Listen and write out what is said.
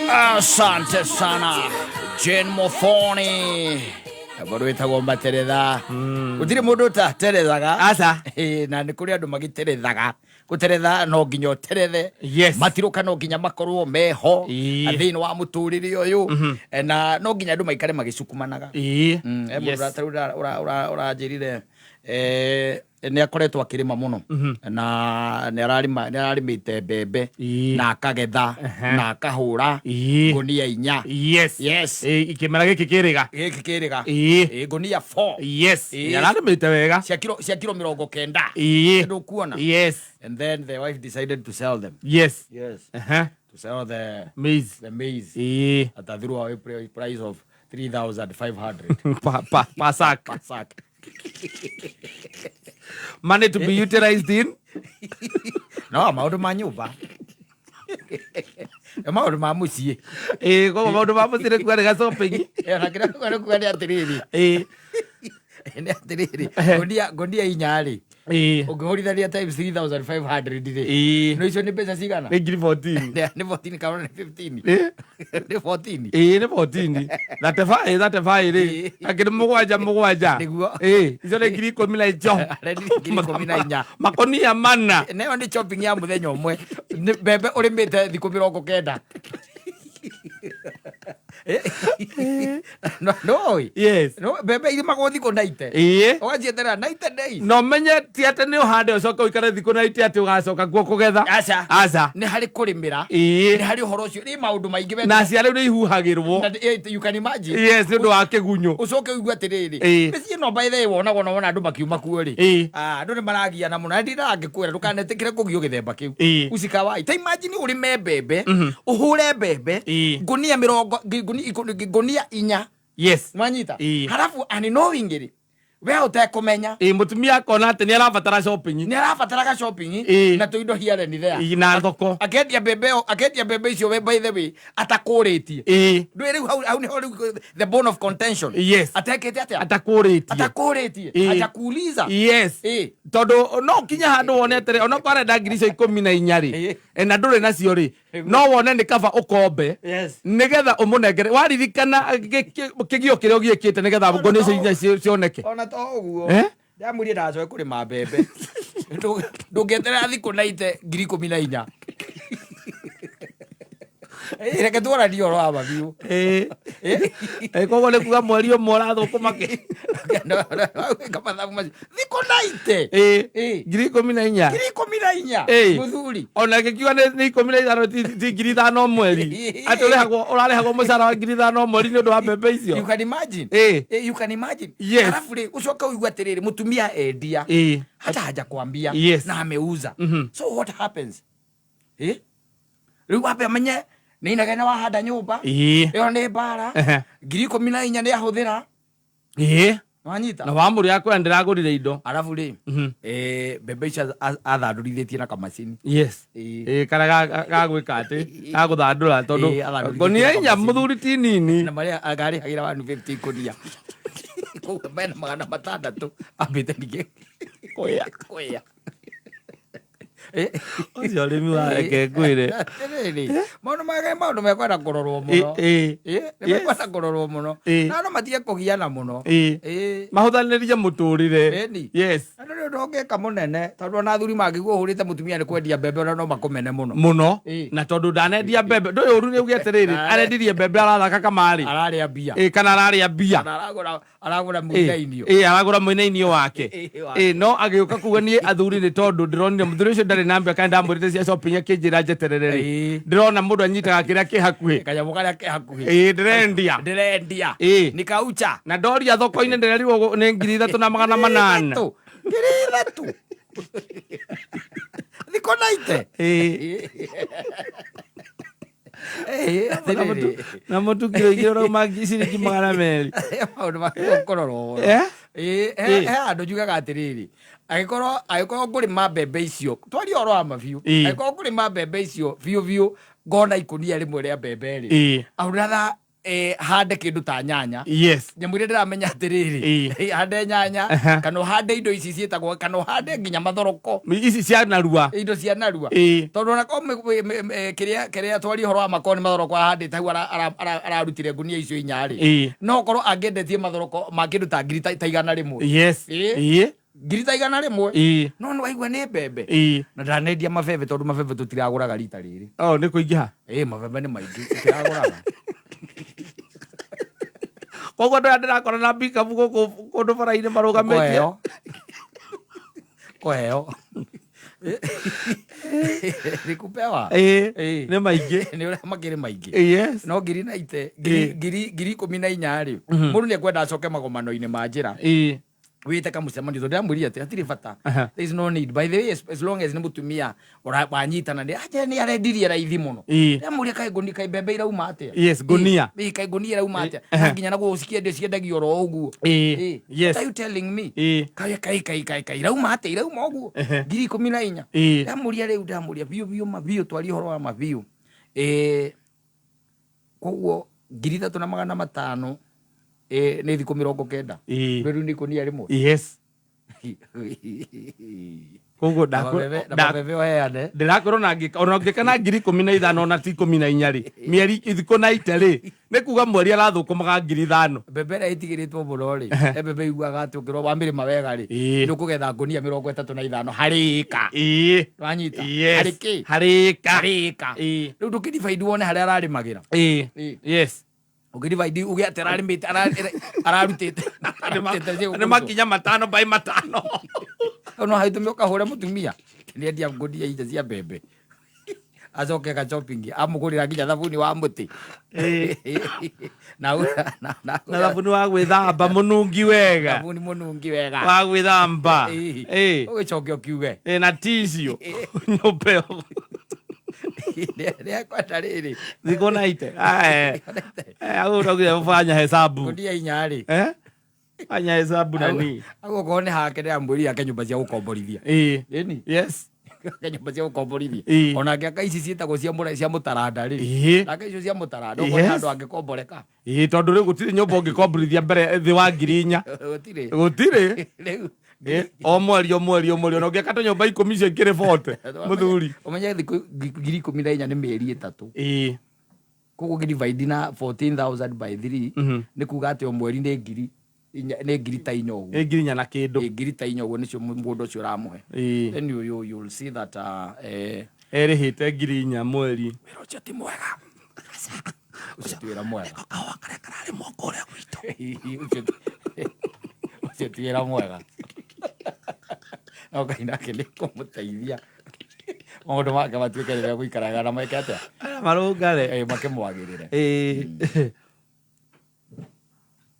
Asante sana Jane Muthoni, mũndũ wĩtagwo materetha. Gũtirĩ mũndũ ũtaterethaga. Aca. Ĩĩ, na nĩ kũrĩ andũ magĩterethaga. Gũteretha no nginya ũterethe. Matirũka no nginya makorwo meho thĩinĩ wa mũtũrĩre ũyũ. Na no nginya andũ maikare magĩcukumanaga. He mũndũ ũranjĩrire nĩ akoretwo akĩrĩma mũno na nĩ ararĩma, nĩ ararĩmĩte mbembe na akagetha na akahũra ngũnia 4. Ĩĩ, kĩmera gĩkĩ kĩrĩga. Gĩkĩ kĩrĩga. Ĩĩ, ngũnia 4. Nĩ ararĩmĩte wega. Cia kiro 90. Ndũkuona? And then the wife decided to sell them. Yes. To sell the maize. The maize. At a throwaway price of 3,500. Pa sack. Pa sack. Money to be utilized in No maũndũ ma nyũmba. Maũndũ ma mũciĩ. Ĩĩ, koguo maũndũ ma mũciĩ nĩ kuga nĩ ga shopping. Na kĩrĩa kuga nĩ kuga nĩ atĩrĩrĩ. Nĩ atĩrĩrĩ, ngũnia 4 rĩ. Ũngĩhũrithania times 3,500 rĩ. No icio nĩ mbeca cigana? Nĩ ngiri 14. Nĩ 14 kana nĩ 15? Nĩ 14. Ĩĩ, nĩ 14. 35, 35 rĩ. Angĩ nĩ 7 7. Nĩguo. Ĩĩ, icio nĩ ngiri ikũmi na icio. Arendirie ngiri 14. Makonia 4. Nayo nĩ shopping ya mũthenya ũmwe. Nĩ mbembe ũrĩmĩte thikũ 90. No, no. No, mbembe irimagwo thikũ 90. Ũgacieterera 90 days. Na ũmenye ti atĩ nĩ ũhande ũcoke ũikare thikũ 90 atĩ ũgacoka kuo kũgetha. Aca. Aca. Nĩ harĩ kũrĩmĩra. Nĩ harĩ ũhoro ũcio. Nĩ maũndũ maingĩ we. Na cia rĩu nĩ ihuhagĩrwo. Na, you can imagine. Yes, nĩ ũndũ wa kĩgunyũ. Ũcoke ũigue atĩrĩrĩ. Mĩciĩ ĩno by the way wonagwo na wona andũ makiuma kuo rĩ. Ah, andũ nĩ maragiana mũno. Na ndinda ngĩkwĩra ndũkanetĩkĩre kũgio gĩthemba kĩu. Usikawai. Ta imagine ũrĩme mbembe, ũhũre mbembe, ngũnia mĩrongo, ngũnia 4. Nwanyita? Halafu unknowingly, we ũtekũmenya. Ĩĩ, mũtumia akona atĩ nĩ arabatara shopping. Nĩ arabataraga shopping na tũindo here and there. Ĩĩ, na thoko. Akendia mbembe ĩyo, akendia mbembe icio we by the way atakũrĩtie. Ndũĩ rĩu hau nĩho rĩu the bone of contention. Atekĩte atĩa? Atakũrĩtie. Atakũrĩtie. Hajakuuliza. Tondũ no ũkinye handũ wone atĩrĩ, onokorwo arenda ngiri icio 14 rĩ, na ndũrĩ nacio rĩ, no wone nĩ kaba ũkombe nĩgetha ũmũnengere waririkana kĩgio kĩrĩa ũgiĩkĩte nĩgetha ngũnia icio 4 cioneke. Ona to ũguo. Ndamwĩrire ndacoke kũrĩma mbembe. Ndũngĩeterera thikũ na ite ngiri 14. Reke tuoranie ũhoro wa ma biũ. Koguo nĩ kuga mweri ũmwe ũrathũkũma kĩ? Wĩka mathabu macio. Thikũ na ite. Ngiri 14. Ngiri 14. Mũthuri. Ona ĩngĩkiuga nĩ 15 ti ngiri 5 mweri. Atĩ ũrarĩhagwo mũcara wa ngiri 5 mweri nĩ ũndũ wa mbembe icio. You can imagine. You can imagine. Alafu rĩ, ũcoke ũigue atĩrĩrĩ, mũtumia endia. Hata hajakwambia. Na ameuza. So what happens? Rĩu wambe amenye nĩ inegene wahanda nyũmba. Ĩyo nĩ mbara. Ngiri 14 nĩ ahũthĩra. Wanyita? Na wamũrĩ akwĩra ndĩragũrire indo. Arabu rĩ, mbembe icio athandũrithĩtie na kamacini. Ĩĩ, karĩa ga gwĩka atĩ, ga gũthandũra tondũ Athandũrithĩtie ngũnia na 4 kamacini. mũthuri ti nini. Na marĩa arĩhagĩra 150 ngũnia. Koguo mena 600 ambĩte ningĩ. Kũya. Kũya. Ũcio ũrĩmi wa reke ngwĩre. Atĩrĩrĩ, maũndũ mage maũndũ mekwenda kũrorwo mũno. Nĩ mekwenda kũrorwo mũno. Na andũ matige kũgiana mũno. Mahũthanĩrie mũtũrĩre. Ĩni. Andũ nĩ ũndũ ũngĩka mũnene, tondũ ona athuri mangĩigua ũhũrĩte mũtumia nĩ kwendia mbembe ona no makũmene mũno. Mũno. Na tondũ ndanendia mbembe, ndũĩ ũru nĩ uge atĩrĩrĩ, arendirie mbembe arathaka kamarĩ. Ararĩa mbia. Kana ararĩa mbia. Kana aragũra mũinainio. Aragũra mũinainio wake. Wake. No agĩũka kuga niĩ athuri nĩ tondũ ndĩronire mũthuri ũcio ndarĩ na mbia kana ndamwĩrĩte cia shopping akĩnjĩra njeterere rĩ. Ndĩrona mũndũ anyitaga kĩrĩa kĩ hakuhĩ. Kanyamũ karĩa ke hakuhĩ. Ndĩrendia. Ndĩrendia. Nĩ kaucha. Na ndoria thoko-inĩ ndĩrerirwo nĩ ngiri 3800. 3,000. 3,000. Thikũ na ite. Atĩrĩrĩ. Na mũtu kiro 2 ũrauma ciringi 200. Maũndũ ma kũrorwo ũhoro. He handũ njugaga atĩrĩrĩ, angĩkorwo ngũrĩma mbembe icio, twarie ũhoro wa ma biũ. Angĩkorwo ngũrĩma mbembe icio biũ biũ, ngona ikũnia rĩmwe rĩa mbembe rĩ, I would rather Hande kindu ta nyanya. Nyamũ iria ndĩramenya atĩrĩrĩ, hande nyanya kana ũhande indo ici ciĩtagwo, kana ũhande nginya mathoroko. Ici cia narua. Indo cia narua, tondũ ona korwo kĩrĩa kĩrĩa twaria ũhoro wa makorwo nĩ mathoroko ahandĩte hau, ararutire ngunia icio inya rĩ, no korwo angĩendetie mathoroko ma kĩndũ ta ngiri ta 100. Ngiri ta 100. No nĩ waigua nĩ mbembe. Na ndanendia mabebe, tondũ mabebe tũtiragũraga rita rĩrĩ. Oh, nĩ kũingĩha. Ĩ, mabebe nĩ maingĩ, tũtiragũraga. Koguo andũ aya ndĩrakora na pickup gũkũ kũndũ bara-inĩ marũgamĩtie. Kũheo, kũheo nĩ kupewa. Nĩ maingĩ. Nĩ ũrĩa makĩrĩ maingĩ. No ngiri na ite ngiri 14,000 rĩ, mũndũ nĩ ekwenda acoke magomano-inĩ ma njĩra, wĩte kamũcemanio, tondũ ndĩramwĩrire atĩ hatirĩ bata. There is no need, by the way, as long as nĩ mũtumia wanyitana nĩ aje nĩ arendirie raithi mũno. Ndĩramũria, kaĩ ngũni, kaĩ mbembe irauma atĩa? Yes, ngũnia. Ĩ, kaĩ ngũnia irauma atĩa? Na nginya naguo cikĩendio, ciendagio oro ũguo. What are you telling me? Kaĩ kaĩ kaĩ kaĩ kaĩ irauma atĩa? Irauma ũguo, 14,000. Ndamũria rĩu, ndamũria biũ biũ, ma biũ, twarie ũhoro wa ma biũ. Koguo 3500 nĩ thikũ 90. Rĩu nĩ ikũnia rĩmwe. Koguo Na mabebe, na mabebe ũheane. Ndĩrakwĩra ona ũngĩka na 15,000, ona ti 14 rĩ, mĩeri ithikũ na ite rĩ, nĩ kuga mweri arathũkũmaga 5,000. Mbembe ĩrĩa ĩtigĩrĩtwo mũno rĩ, he mbembe iguaga atĩ ũngĩrwo wamĩrĩma wega rĩ, nĩ ũkũgetha ngũnia 35 harĩ ĩka. Wanyita? Yes. Harĩ kĩ? Harĩ ĩka. Harĩ ĩka. Rĩu ndũkĩdivide wone harĩa ararĩmagĩra. Ũkĩdivide uge atĩ ararĩmĩte, ararutĩte Nĩ makinya matano by matano. No haitũme ũkahũre mũtumia nĩendia ngũnia inya cia mbembe, acoke ga shopping, amũgũrĩra nginya thabuni wa mũtĩ na na na thabuni wa gwĩthamba mũnungi wega. Thabuni mũnungi wega. Wa gwĩthamba. Ũgĩcoke ũkiuge Na tissue nyũmba ĩyo. Nĩekwenda rĩrĩ. Thikũ na ite au uraugire fanya hesabu. Ngũnia inya rĩ. Eh? Fanya hesabu nani. Au okorwo nĩ hake, ndĩramwĩrire ake nyũmba cia gũkomborithia. Ĩni. Ake nyũmba cia gũkomborithia. Ona angĩaka ici ciĩtagwo cia mũtaranda rĩ, aka icio cia mũtaranda okorwo nĩ handũ angĩkomboreka. Tondũ rĩu gũtirĩ nyũmba ũngĩkomborithia mbere thĩ wa 4,000. Gũtirĩ. Gũtirĩ. Rĩu O mweri, o mweri, o mweri, ona ũngĩaka tũnyũmba 10 icio ikĩrĩ 40, mũthuri. Ũmenye thikũ 14,000 nĩ mĩeri 3. Koguo ũngĩdivide na 14,000 by 3, nĩ kuga atĩ o mweri nĩ 4,000, nĩ ngiri ta 4 ũguo. Nĩ 4,000 na kĩndũ. Ĩ, ngiri ta 4 ũguo nĩcio mũndũ ũcio ũramũhe. Then you'll see that Erĩhĩte 4,000 mweri. Wĩra ũcio ti mwega, ũcio ti wĩra mwega. Kahũa karĩa kararĩmwo kũrĩa gwitũ. Ũcio ti wĩra mwega, no Ngai nake nĩ kũmũteithia maũndũ make matuĩke nĩ megũikaraga na meke atĩa? Marũngare. Makĩmwagĩrĩre.